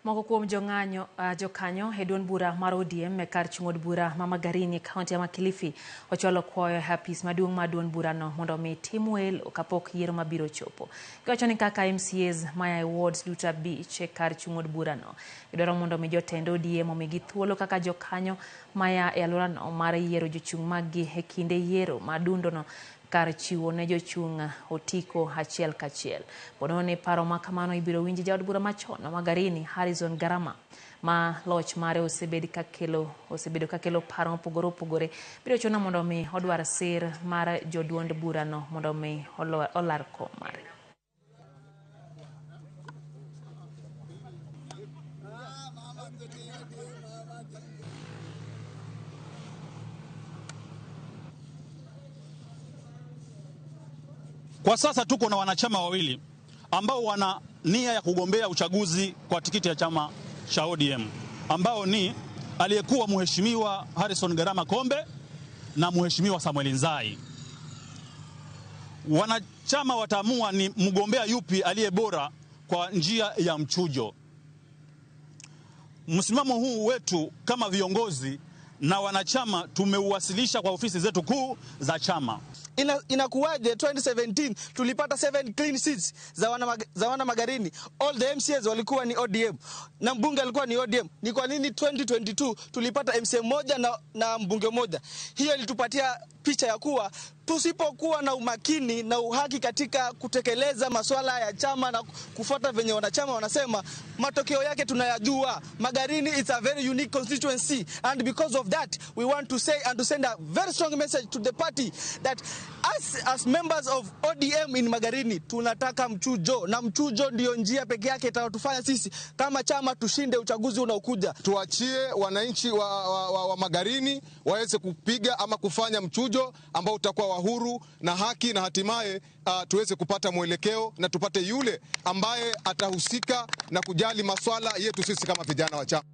Moko kuom jong'anyo jokanyo e duond bura mar ODM e kar chung' od bura ma Magarini e kaunti ya ma Kilifi ochwalo kwayo e apis maduong' mar duond burano mondo omi tim welo kapok yiero mabiro chopo. Giwacho ni kaka MCAs maya e wards duto 5 e kar chung' od burano, gidwaro mondo omi jotend ODM omigi thuolo kaka jokanyo maya e alworano mar yiero jochung' maggi e kinde yiero ma dundono kar chiwo ne jochung' otiko achiel kachiel. Ponono ni paro ma kamano ibiro winji jaod bura machon ma Magarini Harrison Garama ma loch mare osebedo kakelo paro mopogore opogore biro chuno mondo mi odwar sir mar joduond burano mondo mi olar kom mare. Kwa sasa tuko na wanachama wawili ambao wana nia ya kugombea uchaguzi kwa tikiti ya chama cha ODM ambao ni aliyekuwa Mheshimiwa Harrison Garama Kombe na Mheshimiwa Samuel Nzai. Wanachama wataamua ni mgombea yupi aliye bora kwa njia ya mchujo. Msimamo huu wetu kama viongozi na wanachama tumeuwasilisha kwa ofisi zetu kuu za chama. Inakuwaje 2017 tulipata 7 clean seats za wana Magarini? All the MCAs walikuwa ni ODM na mbunge alikuwa ni ODM. Ni kwa nini 2022 tulipata MCA moja na mbunge moja? Hiyo ilitupatia picha ya kuwa tusipokuwa na umakini na uhaki katika kutekeleza masuala ya chama na kufuata venye wanachama wanasema, matokeo yake tunayajua. Magarini is a very unique constituency, and because of that we want to say and to send a very strong message to the party that us as members of ODM in Magarini tunataka mchujo, na mchujo ndio njia pekee yake itakayotufanya sisi kama chama tushinde uchaguzi unaokuja. Tuachie wananchi wa Magarini waweze kupiga ama kufanya mchujo ambao utakuwa wa huru na haki, na hatimaye tuweze kupata mwelekeo na tupate yule ambaye atahusika na kujali maswala yetu sisi kama vijana wa chama.